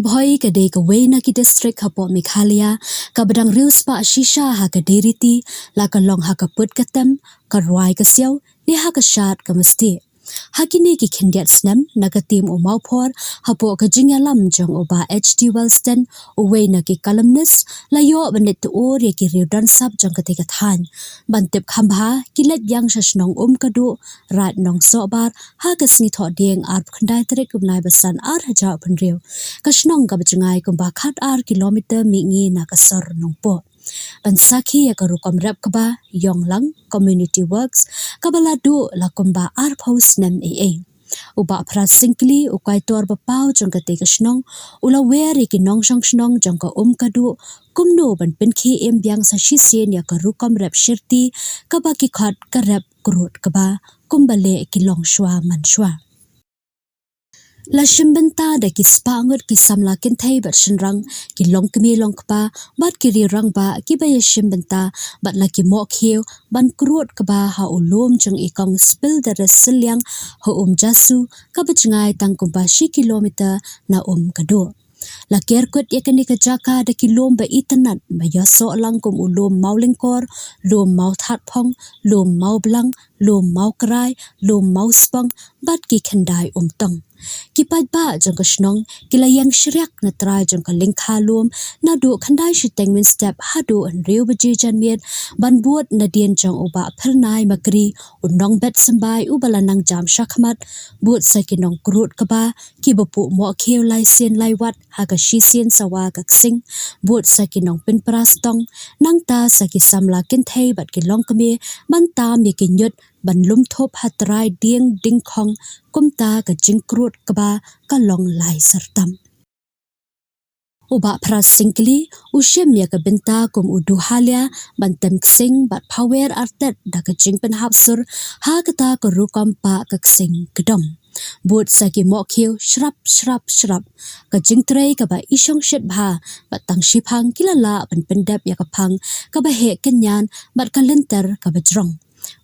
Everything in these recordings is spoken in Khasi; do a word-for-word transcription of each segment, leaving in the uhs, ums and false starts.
Bhoi ka dei kawei na ki distrik hapoh Meghalaya kaba dang riewspah shisha ha ka dei riti, la ka long ha ka put ka tem, ka rwai ka siaw, ne ha ka shad ka mesti. Ha kine ki khyndiat snem na ka tim u Mawphor, hapoh ka jingïalam jong u Bah H D Wellston, uwei na ki columnist, la ïoh ban leit tur ïa ki riew don sap jong katei ka thaiñ. Ban tip kham bha, ki leit biang sha shnong Umkaduh, Raid Nongsohbar, ha ka sngi Thohdieng arphew khyndai tarik u bnai ba san ar hajar arphew hynriew. Ka shnong kaba jngai kumba khat ar kilometer mihngi na ka sor Nongpoh. Ban sakhi ïa ka rukom rep kaba, Yonglang Community Works, kaba la duh la kumba arphew snem ei ei. U Bah Phras Syngkli, u kaitor ba paw jong katei ka shnong, u la wer ïa ki nongshong shnong jong ka Umkaduh, kumno ban pynkhie im biang sa shisien ïa ka rukom rep shirti, kaba ki khot ka rep krud kaba, kumba leh ki longshuwa mansuwa. La shim bynta da ki spah ngut ki samla kynthei bad shynrang, ki longkmie longkpa, bad ki riew rangbah kiba ïa shim bynta, bad la ki mohkhiew, ban krud kaba ha u lum jong i kong Spildares Sylliang, ha Umjasu, kaba jngai tang kumba shi kilometer na Umkaduh. La ker kut ïa kane ka jaka da ki lum ba itynnad, ba ïasoh lang kum u lum Mawlyngkor, lum Mawthatphong, lum Mawblang, lum Mawkrai, lum Mawspong, bad ki khyndai Umtong. Ki paidbah jong ka shnong, ki la ïeng shriak na trai jong ka lyngkha lum, naduh khyndai shiteng mynstep haduh hynriew baje janmiet, ban bud nadien jong u Bah Phyrnai Makri, u nongbet symbai uba la nang jam shakhmat, bud sa ki nongkrud kaba, kiba puh mohkhiew lai sien lai wat, ha ka shisien sawa ka ksing, bud sa ki nongpynpra stong, nangta sa ki samla kynthei bad ki longkmie, ban tam ïa ki ñiut, ban lum thup ha trai dieng dingkhong, kumta ka jingkrud kaba ka long lai syrtam. U Bah Phras Syngkli, u shim ïa ka bynta kum u duhalia, ban tem ksing, bad phawer artet da ka jingpynhap sur, ha kata ka rukom pah ka ksing kdom. Bud sa ki mohkhiew, shrap, shrap, shrap. Ka jingtrei kaba i shong shit bha, bad tang shiphang ki la lah ban pyndep ïa ka phang, kaba heh kynñian, bad ka lynter kaba jrong.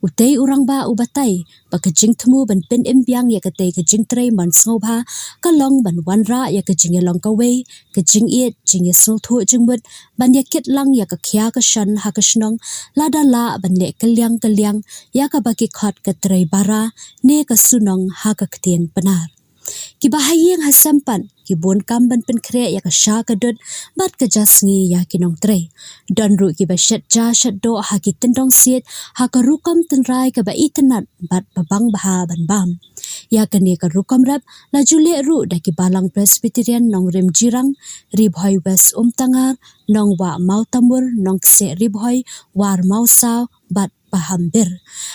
Utei u rangbah u batai, ba ka jingthmu ban pynim biang ïa katei ka jingtrei mon sngewbha, ka long ban wanrah ïa ka jingïalong kawei, ka jingïeit, jingïasngewthuh jingmut, ban ïa kit lang ïa ka khia ka shon ha ka shnong, lada lah ban leh kylliang kylliang, ïa kaba ki khot ka trei bara, ne ka sunong ha ka ktien Pnar. Kiba ha ïing ha sem pat, ki bun kam ban pynkhreh ïa ka sha ka dud, bad ka ja sngi ïa ki nongtrei. Don ruh kiba shet ja shet doh ha ki tyndong siej, ha ka rukom tynrai kaba itynnad, bad ba bang bha ban bam. Ïa kane ka rukom rep, la ju leh ruh da ki balang Presbyterian Nongrim Jirang, Ri Bhoi West Umtangar, Nongwah Mawtamur, Nongkseh Ri Bhoi, War Mawsaw, bad Paham Bir.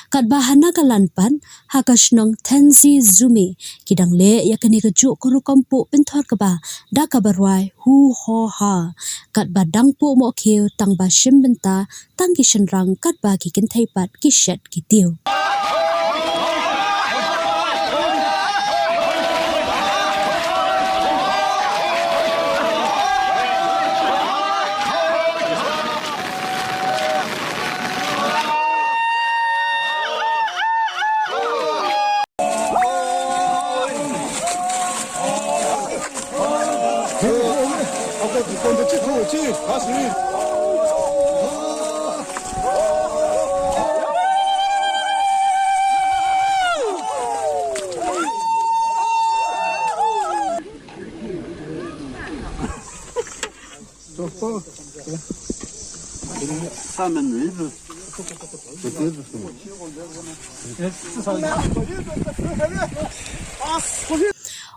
Katba ha Nagaland pat, ha ka shnong Tenzing Zumi, ki dang leh ïa kane kajuh ka rukom puh pynthor kaba, da kaba rwai, hu ho ha. Katba dang puh mohkhiew, tang ba shim bynta, tang ki shynrang, katba ki kynthei pat, ki shet ki tiew.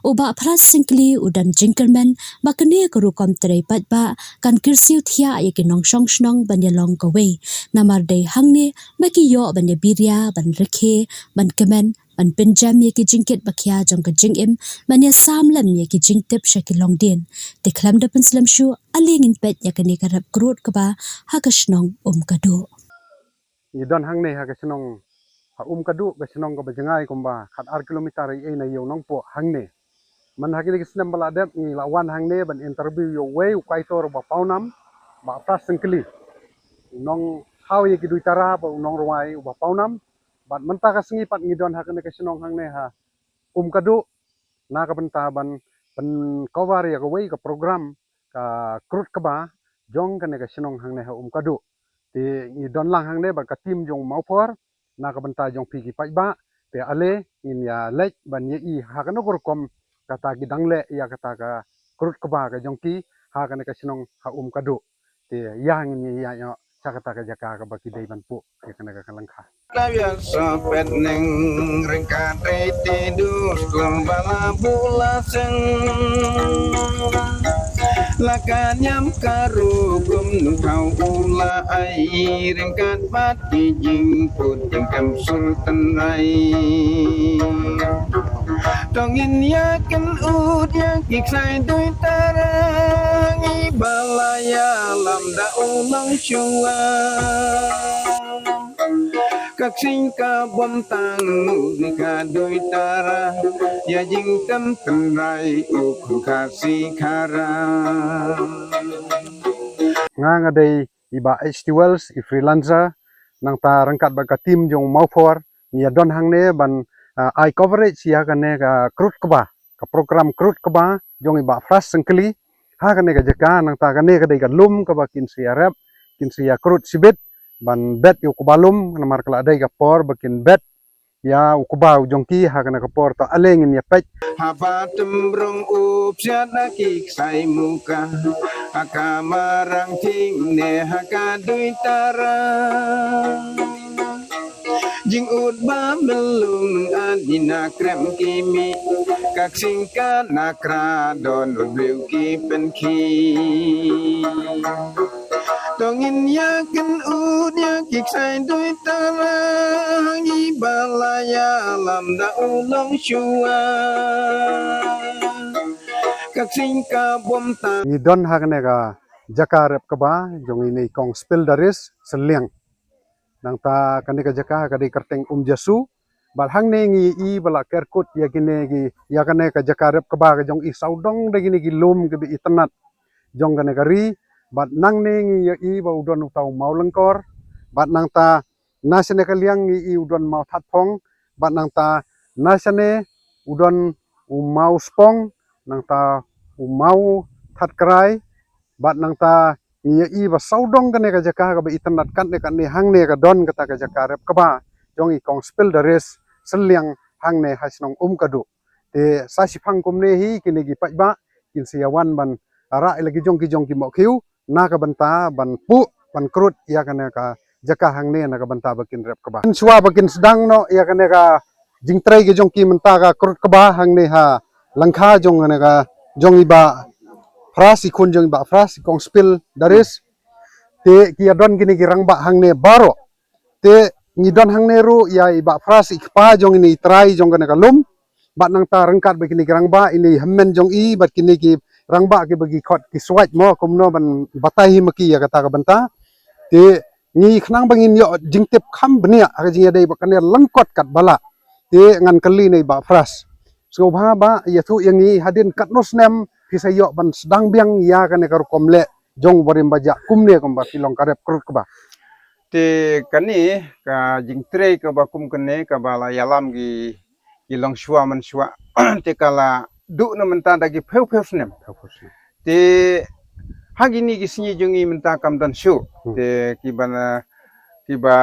U Bah Phras Syngkli u don jingkyrmen ba kane ka rukom trei paidbah kan kyrsiew thiah ïa ki nongshong shnong ban ïalong kawei. Namar dei hangne ba ki ïoh ban ïabiria, ban rkhie, ban kmen, ban pynjem ïa ki jingkit ba khia jong ka jingim, ban ïasam lem ïa ki jingtip sha ki longdien. Te khlem da pynslem shuh, ale ngin peit ïa kane ka rep krud kaba ha ka shnong Umkaduh. Ngi don hangne ha ka shnong, ha Umkaduh, ka shnong kaba jngai kumba khat ar kilometer ei ei na ïew Nongpoh hangne. Man ha kine ki snem ba la dep ngi la wan hangne ban interview ïa uwei u kaitor uba pawnam, Bah Phras Syngkli. U nongthaw ïa ki duitara bad u nongrwai uba pawnam. Bad mynta ka sngi pat ngi don ha kane ka shnong hangne ha Umkaduh, na ka bynta ban pyncover ïa kawei ka program ka Krut Kba jong kane ka shnong hangne ha Umkadu. Te ngi don lang hangne bad ka team jong Mawphor na ka bynta jong phi ki paidbah. Te ale ngin ïa leit ban ïa i ha kano ka rukom kata ki dang leh ïa kata ka Krut Kba ka jong ki ha kane ka shnong ha Umkadu. Te ïa ngin ïa ïa sha kata ka jaka kaba ki dei ban puh ïa kane ka lyngkha. Tawia sa pet neng rengkat rei te dus klem bala bula seng. Laka niam karu gum nu kau ula ai rengkat bat ki jing put jing kam sultan ai. Tongin ïa ken ud ïa ki ksai dui tara ngi bala ïa lam da u long shua. Ka ksing ka bom tang u ri ka dui tara ïa jing tem tynrai u khun Khasi Khara. Nga nga dei i Bah H T Wells, i freelancer, nangta ryngkat bad ka team jong Mawphor ngi ïa don hangne ban, ah, ai coverage ïa kane ka Krut Kba, ka program Krut Kba jong i Bah Fras Syngkli ha kane ka jaka. Nangta kane ka dei ka lum kaba kin sa ïa rep, kin sa ïa krut shibit ban bet ïa u kba lum, namar ka la dei ka por ba kin bet ïa u kba u jong ki ha kane ka por. To ale ngin ïa peit. Haba tymrong u psiat na ki ksai muka ha ka marang thing ne ha ka dui tara. Jing ud ba melung a di na krem ki mi ka ksing ka na kra don u bliu ki pen ki. Tongin ïa ken ud ïa ki ksai dui tara ngi bala ïa lam da u long shua. Ka ksing ka bom tang. Ngi don ha kane ka jaka rep kba jong i ne i Kong Spil Daris Sylliang. Nangta kane ka jaka ka dei kyrteng Um Jesu. Bad hangne ngi i ba la ker kut ïa kine ki, ïa kane ka jaka rep kba ka jong i sawdong da kine ki lum kiba itynnat jong kane ka ri. Bad nangne ngi ïa i ba u don uta u Mawlyngkor. Bad nangta na shane ka liang ngi i u don Mawthatphong. Bad nangta na shane u don u Mawspong. Nangta u Mawthatkrai. Bad nangta ngi ïa i ba sawdong kane ka jaka kaba itynnat katne katne hangne ka don kata ka jaka rep kba jong i Kong Spil Daris Sylliang hangne ha shnong Umkadu. Te sa shiphang kumne hi kine ki paidbah kin sa ïa wan ban rah ïa la ki jong ki jong ki mohkhiew na ka bynta ban puh ban krut ïa kane ka jaka hangne na ka bynta ba kin rep kba. Shuwa ba kin sdang noh ïa kane ka jingtrei ki jong ki mynta ka Krut Kba hangne ha lyngkha jong kane ka jong i Bah Fras, i khun jong i Bah Fras, i Kong Spil Daris. Te ki ïa don kine ki rangbah hangne baroh. Te ngi don hangne ruh ïa i Bah Fras, i kpa jong ine i trai jong kane ka lum. Bad nangta ryngkat bad kine ki rangbah, ine i hynmen jong i bad kine ki rangbah kiba ki khot ki swait mo, kumno ban batai hi ma ki ïa kata ka bynta. Te ngi khnang ba ngin ïoh jingtip kham bniah ha ka jingïadei bad kane lyngkot katba lah. Te ngan kylli ïa i Bah Fras. Sngewbha Bah ïathuh ïa ngi hadien katno snem phi sa ïoh ban sdang biang ïa kane ka rukom leh jong u barim bajah kumne kumba phi long ka rep Krut Kba. Te kane ka jingtrei kaba kum kane kaba la ïalam ki, ki longshuwa manshuwa te ka la duh na mynta da ki phew phew snem. Phew phew snem. Te ha kine ki sngi jong ngi mynta kam don shuh. Hmm. Te kiba na, kiba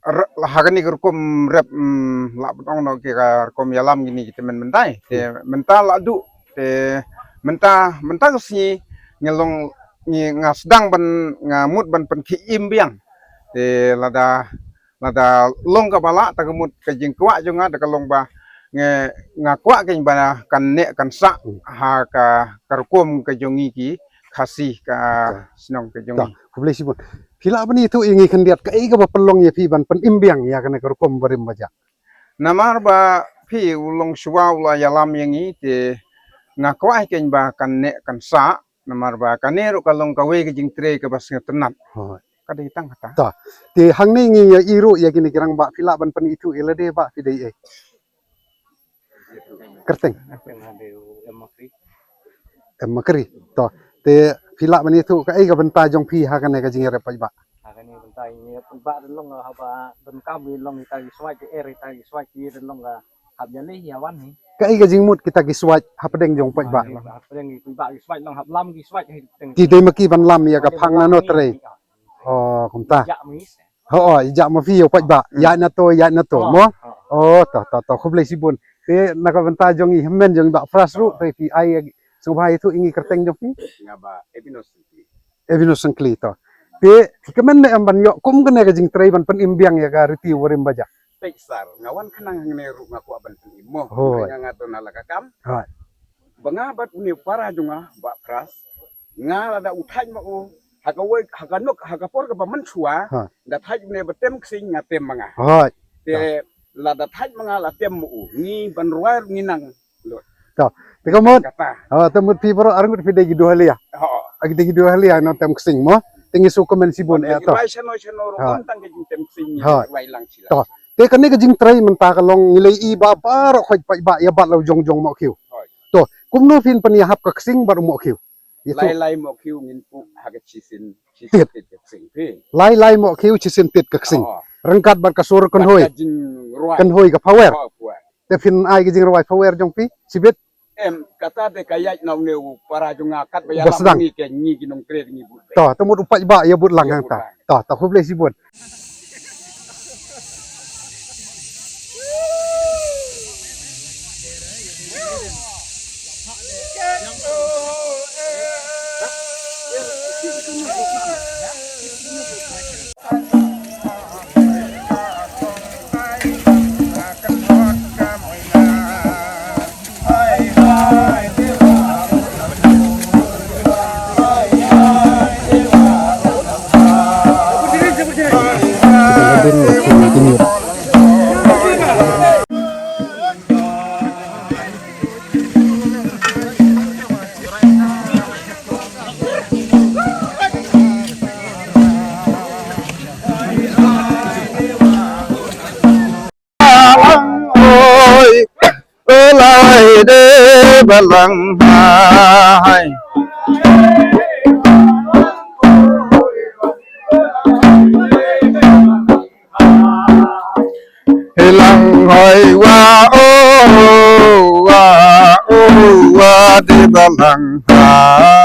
r-, ha kane ka rukom rep, mm, lah ban ong noh ki ka rukom ïalam kine ki tymmen mynta. Te, hmm, mynta lah duh. Te mynta, mynta ka sngi nga long, ngi, nga sdang ban, nga mut ban pynkhie im biang. Te lada, lada long kaba lah, ta ka mut ka jingkwah jong nga da ka long ba nga, nga kwah kane ba kan neh kan sah, hmm, ha ka, ka rukom ka jong ngi ki Khasi ka, okay, shnong ka jong ngi. Khublei shibun. Phi lah ban ïathuh ïa ngi khyndiat kaei kaba pynlong ïa phi ban pynim biang ïa kane ka rukom barim bajah? Namar ba phi u longshuwa u la ïalam ïa ngi te nga kwah kane ba kan neh kan sah. Namar ba kane ruh ka long kawei ka jingtrei kaba sngewtynnat. Hooid. Ka dei tang kata. Ta. Te hangne ngi ïa i ruh ïa kine ki rangbah, phi lah ban pynithuh ïa lade Bah phi dei ei? Kyrteng. Em Makri. Em Makri. Ta. Te phi lah ban ithuh kaei ka bynta jong phi ha kane ka jingïarep paidbah? Ha kane ka bynta jingïarep paidbah don long haba donkam, don long ita i swait, i er ita i swait, don long ka Ïa lei ïa wan hi. Kaei ka jingmut kita ki swait hapdeng jong paidbah? Hapdeng ki paidbah ki swait long hap lam ki swait hi teng. Ki dei ma ki ban lam ïa ka phang nano trei. Oh, kumta. Ho, oh, ïa ma phi ïa u paidbah. Ïa na to, ïa na to mo. Oh, to to to, khublei shibun. Te na ka bynta jong i hynmen jong i Bah Pras ruh, te phi ai sngewbha ïathuh ïa ngi kyrteng jong phi. Nga Bah Ebinos Sengkli. Ebinos Sengkli to. Te phi kmen ne em ban ïoh kum kane ka jingtrei ban pynim biang ïa ka riti warim baja? Peit sir, nga wan khnang hangne ruh nga kwah ban pynim mo. Hooid. Nga nga to na la ka kam. Hooid. Ba nga bad une u para jong nga Bah Pras, nga lada u thait ma u ha ka wei, ha ka nuk, ha ka por kaba mynshuwa. Ha. Da thait une ba tem ksing nga tem ma nga. Hooid. Te lada thait ma nga la tem ma u, ngi ban rwai ngi nang lut. To, te ka mut. Kata. Oh, te mut phi baroh arngut phi dei ki duhalia. Ho. Agi dei ki duhalia nang tem ksing mo. Te ngi sngewkmen shibun ïa to. Rwai shano shano ruh, tang ka jingtem ksing ngi rwai lang sila. To. Te kane ka jingtrei mynta ka long ngi la i ba baroh khoit paidbah ïa bat la u jong jong Mohkhiew. Hooid. To, kumno phin pynïahap ka ksing bad u Mohkhiew? Ïathuh. Lai lai Mohkhiew ngin puh ha ka shisien, shisien tit ka ksing phi. Lai lai Mohkhiew shisien tit ka ksing. Oh. Ryngkat bad ka sur kynhoi. Bad ka jingrwai. Kynhoi ka phawer. Oh, phawer. Te phin ai ka jingrwai phawer jong phi shibit. Em, kata te ka ïaid na une u para jong nga katba ïalam ngi ke ngi ki nongtrei ngi bud. To, te mut u paidbah ïa bud lang hangta. To, to khublei shibun. Oi, lai de balang hai. Hilang hoi wa o wa o wa de balang hai.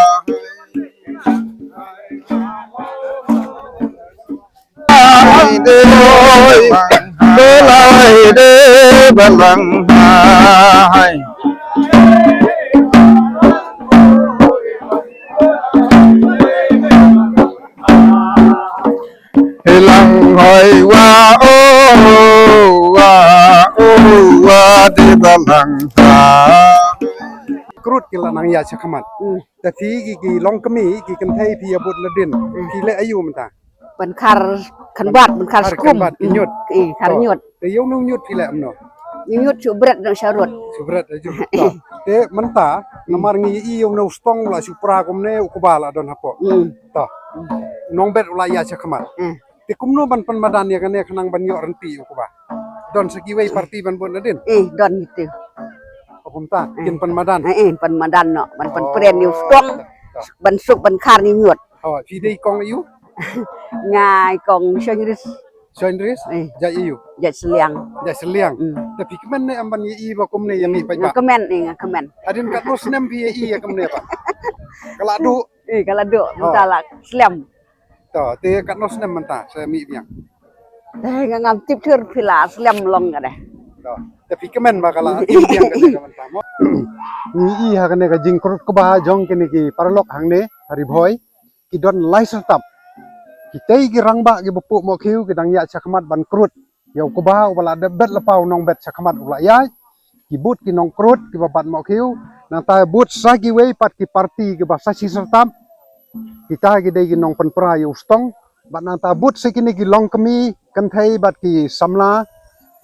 Ai de, belai de balang hai. Hilang hoi wa o wa o wa de balang hai. Krut ki la nang ïa shakhmat. Hmm. Te phi ki, ki longkmie, ki kynthei phi ïa bud nadien. Hmm. Phi leh aïu mynta? Pynkhar khynbat, pynkhar skum. Khynbat, ki ñiut. Eh, khar ñiut. Te ïa une u ñiut phi leh kumno? Ñiut shu bret na sharud. Shu bret aïu. Te mynta, hmm, namar ngi ïa i ïa une u stong u la shu pra kumne u kba la don hapoh. Hmm. To. Nongbet u la ïa shakhmat. Hmm. Te kumno ban pynmadan ïa kane khnang ban ïoh rynti u kba? Don sa kiwei parti ban bud nadien? Eh, don ïa te. O kumta, eh, kin pynmadan? Eh, eh, pynmadan noh, ban pynpren ïa u stong, oh, ban suk ban khar ïa u ñiut. Oh, phi dei kong aïu? Nga i kong Shoinris. Shoinris? Eh. Jait aïu? Jait Sliang. Jait Sliang. Hmm. Te phi kmen ne em ban ïa i ba kumne ïa mih paidbah? Nga kmen, eh, nga kmen. Hadien katno snem phi ïa i ïa kumne ba? Ka la duh? Eh, ka la duh, oh, mynta la slem. To, te katno snem mynta sa mih biang? Eh, nga ngam tip thir phi la slem long ka deh. To, te phi kmen ba ka la im biang ka deh ka mynta mo. Ngi i ha kane ka jingkrut kba jong kine ki paralok hangne ha Ri Bhoi, ki don lai syrtap. Kitei ki rangbah kiba puh Mohkhiew ki dang ïaid shakhmat ban krut ïa u kba uba la dep bet lypa u nongbet shakhmat u la ïaid. Ki bud ki nongkrut kiba bat Mohkhiew, nangta bud sa kiwei pat ki parti kiba sa shi syrtap. Kita ki dei ki nongpynpra ïa u stong. Bad nangta bud sa kine ki longkmie, kynthei bad ki samla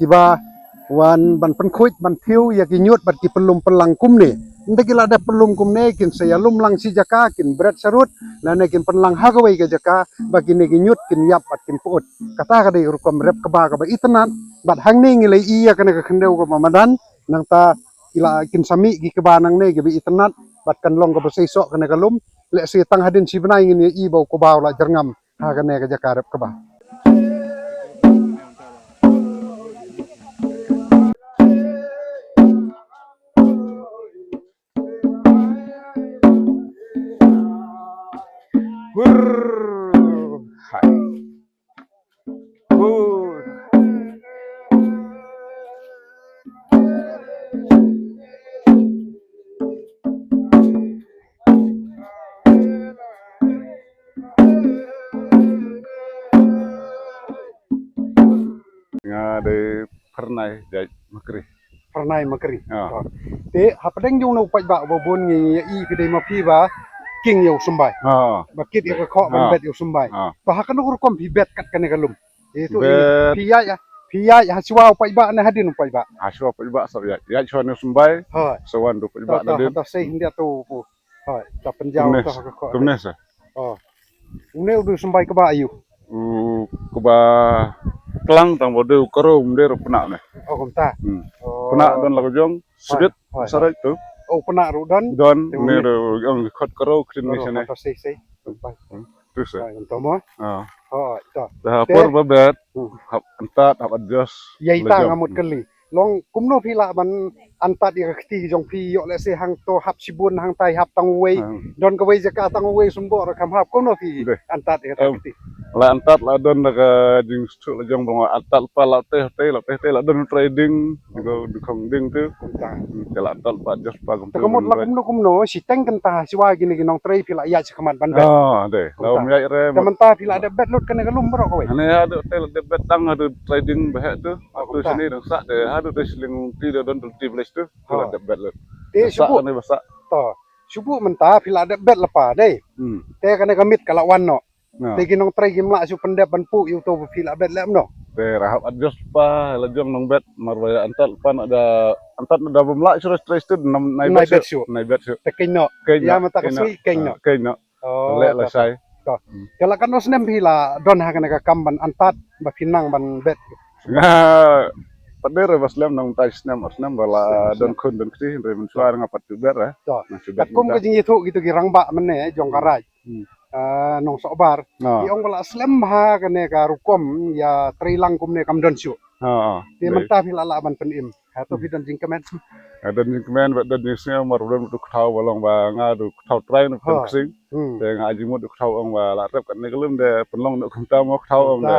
kiba wan ban pynkhuid ban thiew ïa ki ñiut bad ki pynlum pynlang kumne. Ynda ki la dep pynlum kumne kin sa ïalum lang shi jaka, kin bret sharud, lane kin pynlang ha kawei ka jaka ba kine ki ñiut kin ïap bad kin pyut. Kata ka dei rukom rep kba kaba itynnat. Bad hangne ngi la i ïa kane ka khyndew kaba madan, nangta ki la kin sa mih ki kba nangne kiba itynnat bad kan long kaba seisoh kane ka lum. Lehse tang hadien shi bnai ngin ïa i ba u kba u la jyrngam ha kane ka jaka rep kba. Nga dei Phyrnai Jait Makri. Phyrnai Makri. Te hapdeng jong u paidbah ba bun ngi ïa i ki dei ma phi ba king ïa u symbai. Ba kit ïa ka khoh ban bet ïa u symbai. Ba ha kano rukom phi bet kat kane ka lum? Phi ïaid ha shuwa u paidbah ne hadien u paidbah? Ha shuwa u paidbah sa ïaid. Ïaid shuwa ne u symbai. Sa wan u paidbah hadien. Ta sei hyndia tu. Hoi, ta pynjaw ta ka khoh. Kumne sa. Une u dei u symbai kaba aïu? U kaba klang tang ba dei u karo um dei u pnah ne. Oh kumta. Pnah don la ka jong sbit. Sarai tu. Oh pnah ruh don. Don ne ruh jong khot karo krin ne sene. Ta sei sei. Tu sa. Hoi, to mo. Hoi, to. Dah por ba bet. Hap antat hap adjust. Ïa ita nga mut kali. Long kumno phi lah ban antat ïa ka kti jong phi ïoh lehse hangto hap shibun hangtai hap tang uwei. Don kawei jaka tang uwei sumbo ra kham hap kumno phi antat ïa ka kti. La antat la don da ka jingsthu la jong bang antat pa la teh teh la teh teh la don trading ko dukong ding tu. Te la antat pa adjust pa kumta. Ka mut la kumno kumno shiteng kynta shuwa kine ki nongtrei phi la ïaid shakhmat ban bet. Ah, dei. La um ïaid re. Te mynta phi la dep bet lut kane ka lum baroh kawei. Hane haduh te la dep bet tang haduh trading ba heh tu. Haduh shane dang sah te haduh te shilling ti da don ti village tu. Phi la dep bet lut. Te shuh kane ba sah. To. Shuh mynta phi la dep bet lypa dei. Te kane ka miet ka la wan noh. Te ki nongtrei kim lah shuh pyndep ban puh ïa uto ba phi la bet leh noh. Te ra hap adjust pa la jong nongbet marba antat pa na da antat na da bym lah shuh trei stud nai bet shuh. Nai bet shuh. Te keiñ noh. Ïa mynta ka sngi keiñ noh. Keiñ noh. Leh la shai. To. Te la katno snem phi la don ha kane ka kam ban antat ba phi nang ban bet? Nga pat de re ba slem nang tai snem ar snem ba la don khun don kti hynrei mynshuwa nga pat tu bet re. To. Katkum ka jingïathuh kito ki rangbah mynne jong ka raij. Nongsohbar. Ki ong ba la slem ha kane ka rukom ïa trei lang kumne kam don shuh. Te mynta phi la lah ban pynim. Hato phi don jingkmen? Nga don jingkmen bad don jingsngew mar don tu ktaw ba long ba nga du ktaw trai na pynksing. Te nga jingmut du ktaw ong ba la rep kat ne klum de pynlong du kumta mo ktaw ong de.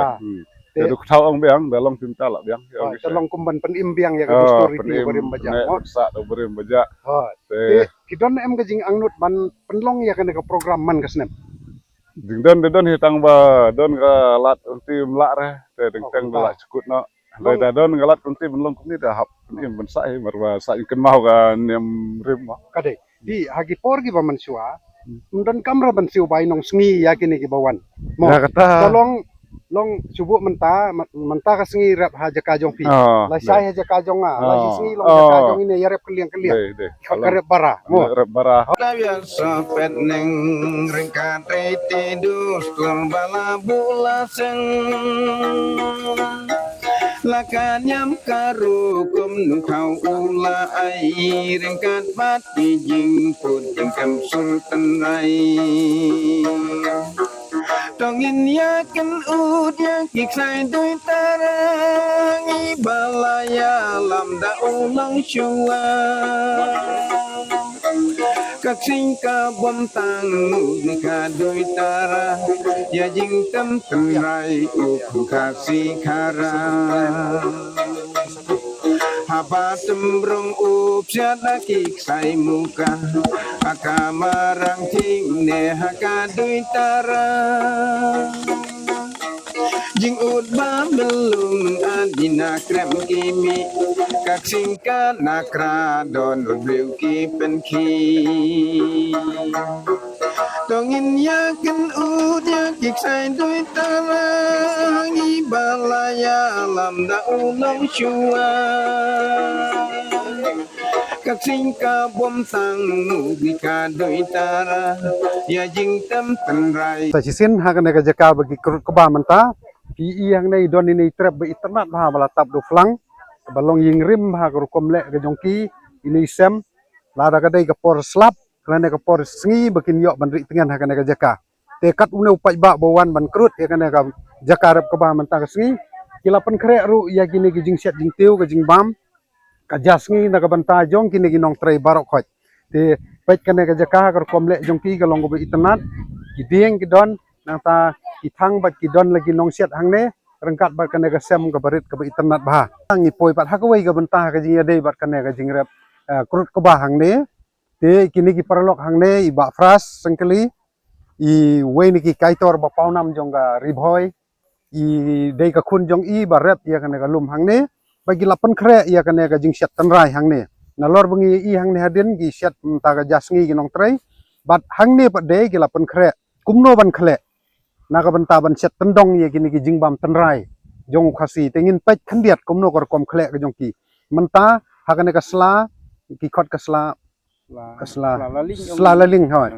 Te du ktaw ong biang da long kumta la biang. Te long kum ban pynim biang ïa ka dustur riti barim bajak. Sa du barim bajak. Te ki don em ka jingangnud ban pynlong ïa kane ka program man ka snem? Jingdon de don hi tang ba don ka lad unti mlah re te ding teng ba la chukut no. Dei da don ka lad unti ban long kumni da hap im ban sa hi mar ba sa in kynmaw ka niam rim ma. Ka dei. Di ha ki por ki ba man shuwa. Don kamra ban siew bai nong sngi ïa kine ki ba wan. Mo. Da kata. Long Long shuh mynta mynta ka sngi rep ha jaka jong phi. La shai ha jaka jong nga la shi sngi long jaka jong ine ïa rep kylliang kylliang. Ka rep bara. Mo rep bara. La ïa sa pet neng ryngkat rei te dus klam bala bula seng. La ka niam ka rukom nu khau u la ai ryngkat bat ki jingput jingkem sultan rai. Tong in ïa kynut ïa ki ksai dui tara ngi ba la ïalam da u long shuwa. Ka ksing ka bom tang u ka dui tara ïa jingtem tynrai u khasi khara. Haba tymbrong u psiat da ki ksai muka ha ka marang thing ne ha ka dui tara. Jingud ba mlung adina krem ki mih ka ksing ka nakra don rbleu ki pynkhih. Tong in ïa kynut ïa ki ksai dui tara ngi ba la ïalam da u long shuwa. Ka ksing ka bom tang u bi ka dui tara ïa jingtem tynrai. Sa shisien ha kane ka jaka ba ki krut kba mynta ki i hangne i don ine i trep ba i tyrnat bha ba la tap da u phlang ba long ïing rim bha ka rukom leh ka jong ki ine i sem. Lada ka dei ka por slap kane ka por sngi ba kin ïoh ban ri tngen ha kane ka jaka. Te kat une u paidbah ba wan ban krut ïa kane ka jaka rep kba mynta ka sngi ki la pynkhreh ruh ïa kine ki jingsiat jingtiew ka jingbam ka ja sngi na ka bynta jong kine ki nongtrei baroh khoit. Te peit kane ka jaka ka rukom leh jong ki ka long kaba itynnat ki dieng ki don nangta ki thang bad ki don la ki nongsiat hangne ryngkat bad kane ka sem kaba rit kaba itynnat bha. Ngi poi pat ha kawei ka bynta ka jingïadei bad kane ka jingrep krut kba hangne. Te kine ki paralok hangne i Bah Fras Sengkeli i wei na ki kaitor ba pawnam jong ka Ri Bhoi. i dei ka khun jong i ba rep ïa kane ka lum hangne, ba ki la pynkhreh ïa kane ka jingshet tynrai hangne. Nalor ba ngi i hangne hadien ki shet mynta ka ja sngi ki nongtrei, bad hangne pat de ki la pynkhreh kumno ban khleh na ka bynta ban shet tyndong ïa kine ki jingbam tynrai jong u Khasi. Te ngin peit khyndiat kumno ka rukom khleh ka jong ki. Mynta ha kane ka sla, ki khot ka sla, ka sla, sla laling, sla laling, hoi.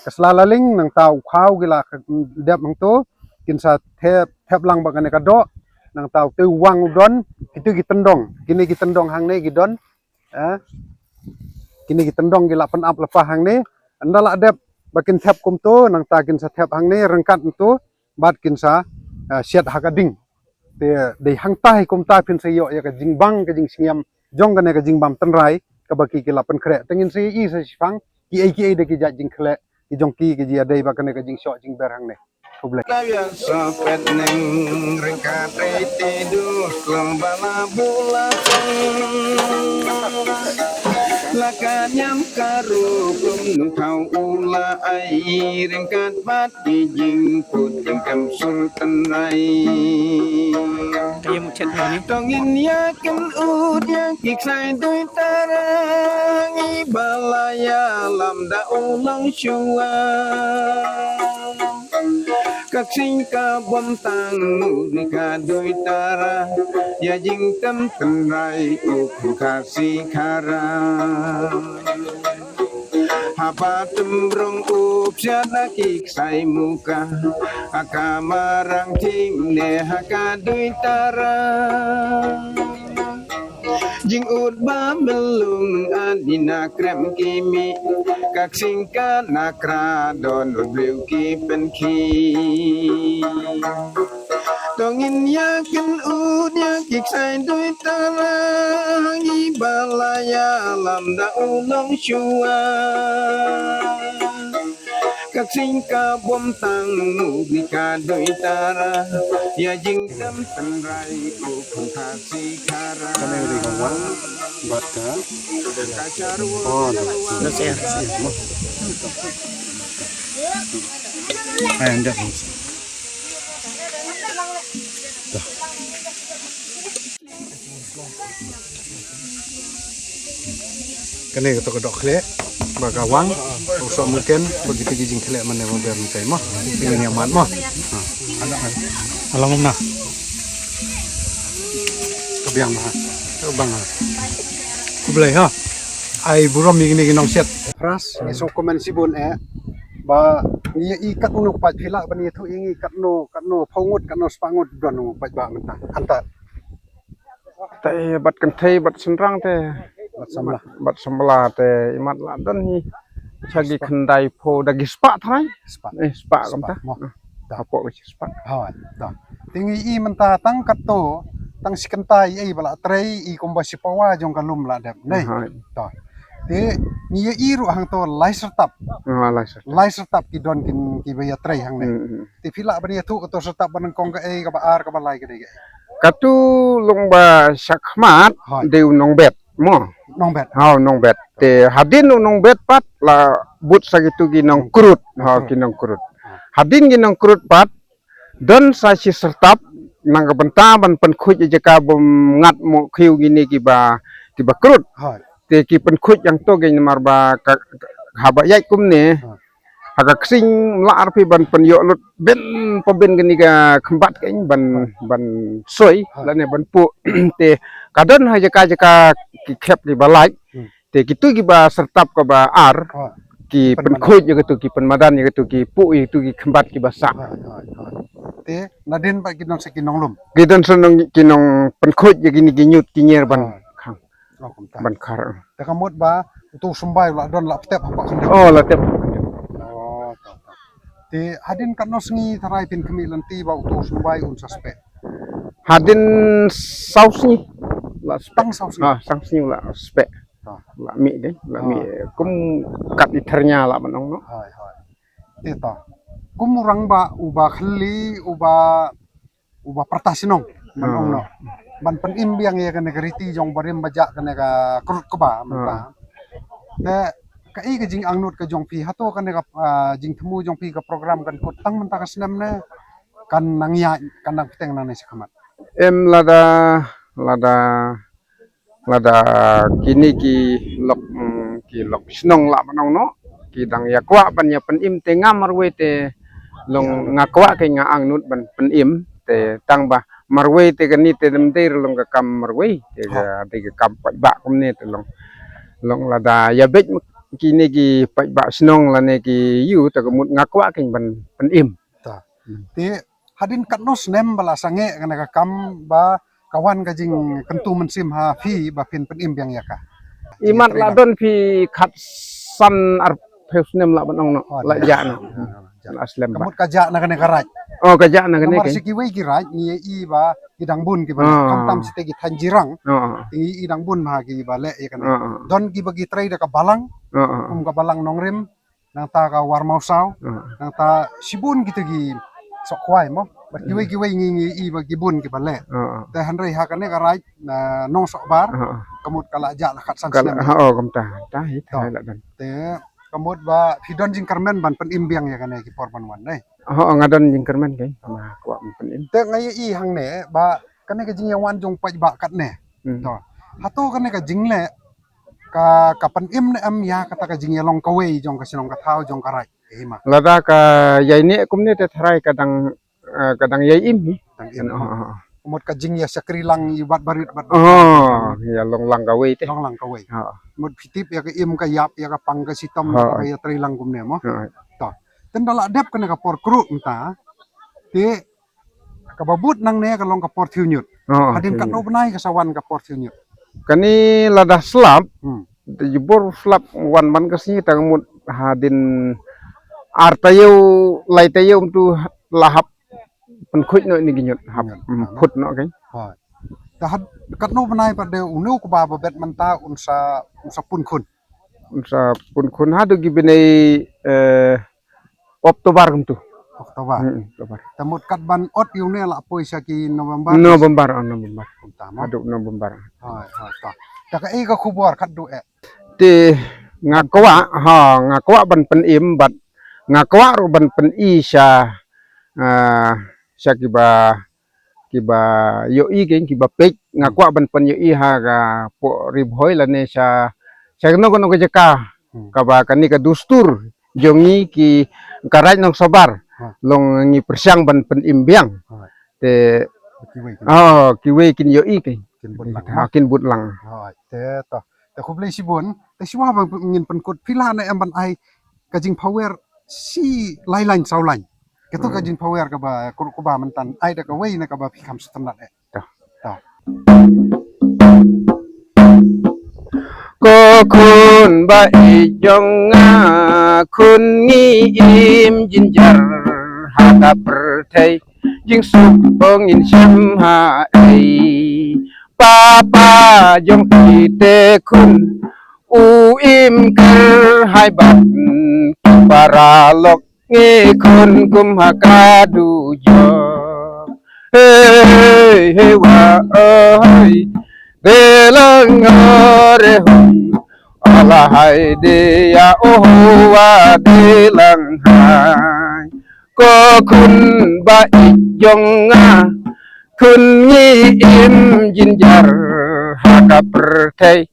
Ka sla laling, nangta u khaw ki la dep hangto, kin sa thep, thep lang bad kane ka doh, nangta u te u wang u don, kitu ki tyndong, kine ki tyndong hangne ki don, eh, kine ki tyndong ki la pynap lypa hangne, ynda la dep ba kin thep kumto, nangta kin sa thep hangne ryngkat kumto, bad kin sa, eh, shet ha ka ding. Te dei hangta hi kumta phin sa ïoh ïa ka jingbang ka jingsngiam jong kane ka jingbam tynrai kaba ki ki la pynkhreh. Te ngin sa ïohi sa shipang kiei kiei de ki jait jingkhleh ki jong ki, ki jia dei ba kane ka jingshoh jingber hangne. Khublei. Lawia sa pet neng ryngkat rei te du klong bala bula song. La ka niam ka ru kum nu thau u la ai ryngkat bad ki jingput jingkam sur tynrai. Ka ïa mut chet ha ni. Tong in ïa ken ut ïa ki ksai dui tara ngi bala ïa lam da u long shuwa. Ka ksing ka bom tang u ni ka dui tara ïa jingtem tynrai u khun Khasi Khara. Haba tymrong u psiat na ki ksai muka ha ka marang thing ne ha ka dui tara. Jingud ba melung ani na krem ki mi ka ksing ka na kra don u bliu ki penki. Tong in ïa ken ut ïa ki ksai dui tara ngi bala ïa lam da u long shuwa. Ka ksing ka bom tang u ni ka dui tara ïa jingtem tynrai u khun Khasi Khara. Kane dei ka wang bad ka. Oh, no. Ai, anda. Kane ka to ka doh khleh ba ka wang u soh mungkin ba kita ki jingkhleh mane ba ber mungkin mo. Ini ni amat mo. Along na. Ka biang ma. Ka bang. Khublei ha. Ai burom ïa kine ki nongsiat. Pras ngi sngewkmen shibun eh ba ngi ïa i katno pat phi lah ban ïathuh ïa ngi katno, katno phew ngut, katno spah ngut don u paidbah mynta. Hangta. Te bad kynthei bad shynrang te. Bad samla. Bad samla te imat la don hi. Sha ki khyndai phew da ki spah tharai. Spah. Eh, spah kumta. Mo. Da. Hapoh ki spah. Hoi, da. Te ngi i mynta tang katto, tang shi kynta i ei ba la trei i kumba shi pawa jong ka lum la dep. Nei. Hoi. Da. Te ngi i ruh hangto lai syrtap. Ah, lai syrtap. Lai syrtap ki don kin ki ba ïa trei hangne. Hmm, hmm. Te phi lah ban ïathuh kato syrtap ba nyngkong kaei, kaba ar, kaba lai ka dei kaei. Katu long ba shakhmat. Hoi. Dei u nongbet mo. Nongbet. Ha, u nongbet. Te hadien u nongbet pat la bud sa kitu ki nongkrut. Ha, ki nongkrut. Hadien ki nongkrut pat don sa shi syrtap na ka bynta ban pynkhuid ïa jaka bym ngat mo khiew kine kiba, kiba krut. Hoi. Te ki pynkhuid ïa ngto ki namar ba ka, ka, haba ïaid kumne. Hoi. Ha ka ksing mla arphi ban pynïoh lut bin pa bin kane ka khymbat ka ing ban, ban soi lane ban puh. Te ka don ha jaka jaka ki khep kiba lait. Hmm. Te kitu kiba syrtap kaba ar ki pynmadan ïa kitu, ki pynmadan ïa kitu, ki puh ïa kitu ki khymbat kiba sah. Te nadien ba ki don sa ki nonglum. Ki don sa nong, ki nongpynkhuid ïa kine ki ñiut ki ñier ban khang. Oh, kumta. Ban khar. Te ka mut ba uto u symbai u la don la tep hapoh khyndew. Oh, la tep. Oh, ta, ta. Te hadien katno sngi tharai phin khmih lynti ba uto u symbai un sa speh? Hadien saw sngi. La speh. Tang saw sngi. Ha, saw sngi la speh. Ta. La mih dei, la mih. Kum kat i thernya la ban ong noh. Hoi, hoi. Te ta. Kum u rangbah uba khlieh, uba uba pyrta shnong ban ong noh. Ban pynim biang ïa kane ka riti jong barim bajah kane ka krut kba mynta. Te kaei ka jingangnud ka jong phi hato kane ka, ah, jingthmu jong phi ka program kan kut tang mynta ka snem ne? Kan nang ïaid, kan nang bteng nangne shakhmat. Em, lada, lada, lada kine ki lok, mm, ki lok shnong lah ban ong noh, ki dang ïa kwah ban ïa pynim te nga marwei te long nga kwah, ka nga angnud ban pynim te tang ba marwei te kane te dem dei long ka kam marwei te ka dei ka kam paidbah kumne te long. Long lada ïa beit kine ki paidbah shnong lane ki ïew te ka mut nga kwah ka ban pynim. Ta. Te hadien katno snem ba la sangeh kane ka kam ba ka wan ka jingkyntu mynsiem ha phi ba phin pynim biang ïa ka? Imat la don phi khatsan arphew snem lah ban ong noh, la jah noh. La slem ba. Ka mut ka jah na kane ka raid. Oh, ka jah na kane. Namar shi kiwei ki raid ngi ïa i ba ki dang bun ki ba leh. Khamtam shi te ki thaiñ Jirang. Ngi i dang bun ha ki ba leh ïa kane. Don ki ba ki trei da ka balang. Kum ka balang Nongrim. Nangta ka War Mawsaw, nangta shibun kita ki Sohkhwai mo. Bad kiwei kiwei ngi ngi i ba ki bun ki ba leh. Te hynrei ha kane ka raid Nongsohbar, ka mut ka la jah la khatsan snem. Oh, kumta. Ta hi ta la don. Te ka mut ba phi don jingkyrmen ban pynim biang ïa kane ki por ban wan dei. Oh, nga don jingkyrmen kei, ma kwah ban pynim. Te nga ïa i hangne ba kane ka jingïawan jong paidbah katne. To. Hato kane ka jingleh ka, ka pynim ne em ïa kata ka jingïalong kawei jong ka shnong ka thaw jong ka raid? Lada ka ïaineh kumne te tharai ka dang, eh, ka dang ïai im hi. Dang im. Ka mut ka jingïashakri lang i wat barit bat. Oh, ïalong lang kawei te. Long lang kawei. Mut phi tip ïa ka im ka ïap ïa ka pang ka shitom ka ïatrei lang kumne mo. To. Tynda la dep kane ka por kruh mynta. Te kaba bud nangne ka long ka por thiew ñiut. Hadien katno bnai ka sa wan ka por thiew ñiut? Kane lada slap, te jubor slap wan man ka sngi tang mut hadien ar taïew, lai taïew mynta la hap pynkhuid noh ine ki ñiut, hap phut noh kane. Te had katno bnai pat de une u kba ba bet mynta un sa, un sa pun khun. Un sa pun khun haduh ki bnai, eh, Oktober kumtu. Oktober. Hmm, Oktober. Te mut kat ban ot ïa une la poi sha ki November. November, oh, November. Kumta mo. Haduh November. Hooid, hooid, to. Te kaei ka khubor khatduh eh? Te nga kwah, ha, nga kwah ban pynim bad nga kwah ruh ban pyni sha, ah, sha kiba kiba ïohi kein, kiba peit, nga kwah ban pynïohi ha ka pdeng Ri Bhoi lane sha, sha kano kano ka jaka kaba kane ka dustur jong ngi ki ka raid Nongsabar long ngi pyrshang ban pynim biang. Te oh, kiwei kin ïohi kein. Kin bud lang. Te to. Te khublei shibun. Te shuwa ba ngin pynkut phi lah ne em ban ai ka jingphawer shi lai lain saw lain. Kato ka jingphawer kaba kruh kaba mynta ai da kawei na kaba phi kham sngewtynnat eh. To. Ko khun ba ïeit jong nga, khun ngi im jynjar ha ka pyrthei, jingsuk ba ngin shem ha ei. Papa jong phi te khun u im ker hai bad ki paralok. Ngi khun kum ha ka dujok. Hei, hei, wa, oh, hei. De lang, oh, re, hoi. Ala hai de ya, oh, wa, de lang hai. Ko khun ba ïeit jong nga. Khun ngi im jynjar ha ka pyrthei.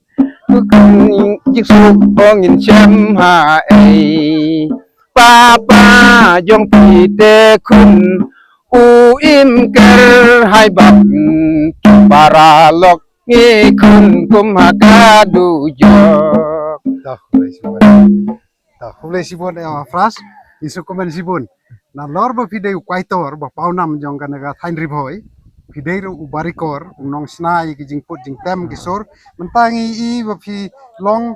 Khun ngi jingsuk ba ngin shem ha ei. Papa jong phi te khun u im ker hai bad ki paralok, ngi khun kum ha ka dujok. Dah, khublei shibun. Dah, khublei shibun, eh, Fras. Ngi sngewkmen shibun. Nalor ba phi dei u kaitor ba pawnam jong kane ka thaiñ Ri Bhoi, phi dei ruh u barikor, u nongshna ïa ki jingput jingtem ki sur. Mynta ngi i ba phi long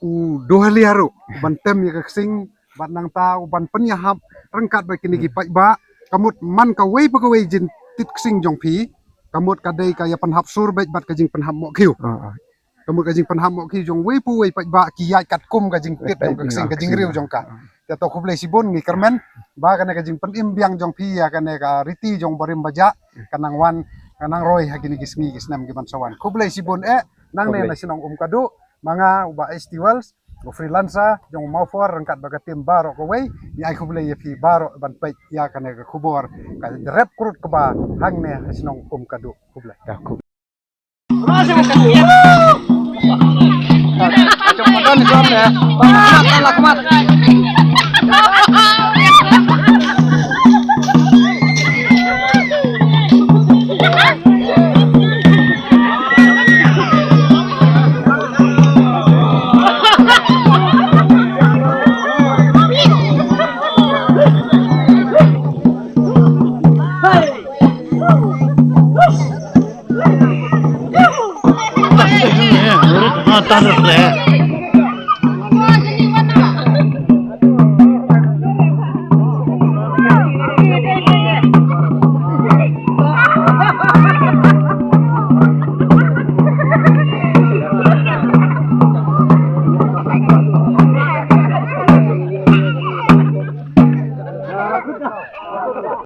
u duhlia ruh, u ban tem ïa ka ksing, bad nangta u ban pynïahap ryngkat bad kine ki paidbah. Ka mut man kawei pa kawei jingtit ksing jong phi, ka mut ka dei ka ïa pynhap sur beit bad ka jingpynhap mohkhiew. Ka mut ka jingpynhap mohkhiew jong uwei pa uwei paidbah ki ïaid katkum ka jingtit jong ka ksing, ka jingriew jong ka. Te to khublei shibun, ngi kyrmen ba kane ka jingpynim biang jong phi ïa kane ka riti jong barim bajah ka nang wan, ka nang roi ha kine ki sngi ki snem ki ban sa wan. Khublei shibun eh, nangne na shnong Umkadu, ma nga u Bah H T Wells. u freelancer jong u Mawphor ryngkat bad ka team baroh kawei. Ngi ai khublei ïa phi baroh ban peit ïa kane ka khubor ka rep krut kaba hangne ha shnong Umkadu. Khublei.